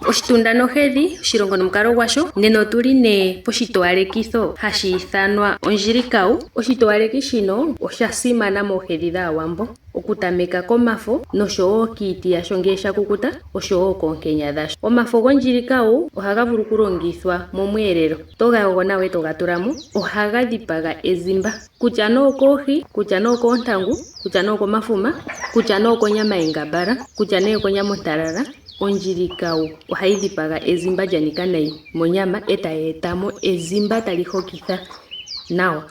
Oshitunda nohedhi, oshilongo nomukalo gwasho. Nena otuli nee poshitowalekitho hashi ithanwa ondjilikawu. Oshitowaleki shino osha simana moohedhi dhAawambo, okutameka komafo nosho wo kiiti yasho ngele sha kukuta osho wo koonkenya dhasho. Omafo gondjilikawu ohaga vulu okulongithwa momweelelo. Oto ga yogo nawa e to ga tula mo. Ohaga dhipaga ezimba kutya nee okoohi, kutya nee okoontangu, kutya nee okomafuma, kutya nee okonyama yengambala, kutya nee okonyama ontalala. Ondjilikawu ohayi dhipaga ezimba lya nika nayi monyama e tayi eta mo ezimba tali hokitha nawa.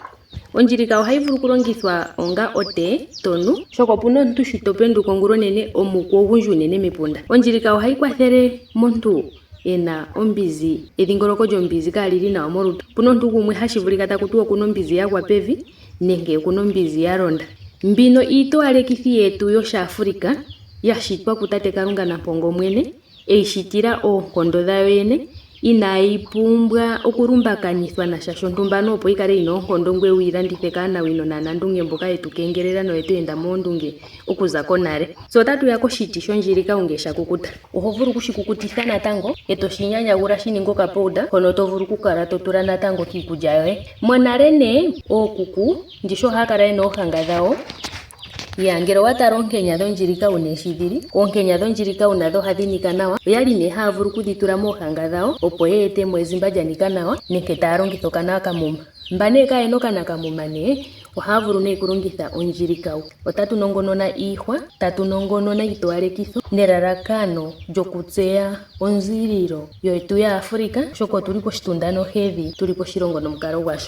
Ondjilikawu ohayi vulu okulongithwa onga otee to nu, oshoka opu na omuntu shi to penduka ongula onene omukwa ogundji unene mepunda. Ondjilikawu ohayi kwathele momuntu e na ombinzi, edhingoloko lyombinzi kaali li nawa molutu. Opu na omuntu gumwe hashi vulika taku tiwa oku na ombinzi ya gwa pevi nenge oku na ombinzi ya londa. Mbino iitowalekithi yetu yOshaafrika ya shitwa kuTate Kalunga Nampongo mwene, e yi shitila oonkondo dhayo yene, inaayi pumbwa okulumbakanithwa nasha shontumba anuwa opo yi kale yi na oonkondo ngoye wu yi landithe kaanawino naanandunge mboka ye tu kengelela noye tu enda moondunge okuza konale. Tse otatu ya koshiti shondjilika unge sha kukuta. Oho vulu oku shi kukutitha natango e to shi nyanyagula shi ninge okapowuda hono to vulu okukala to tula natango kiikulya yoye. Monale nee ookuku ndishi ohaya kala ye na oohanga dhawo Ya, ngele owa tala oonkenya dhondjilikawu nee shi dhili, oonkenya dhondjilikawu nadho ohadhi nika nawa. Oyali nee haya vulu okudhi tula moohanga dhawo opo ye ete mo ezimba lya nika nawa nenge taya longitha okanakamuma. Mba nee kaayena okanakamuma nee ohaya vulu nee okulongitha ondjilikawu. Otatu nongonona iihwa, tatu nongonona iitowalekitho nelalakano lyokutseya onziililo yetu yaAfrika oshoka otuli poshitunda nohedhi, tuli poshilongo nomukalo gwasho.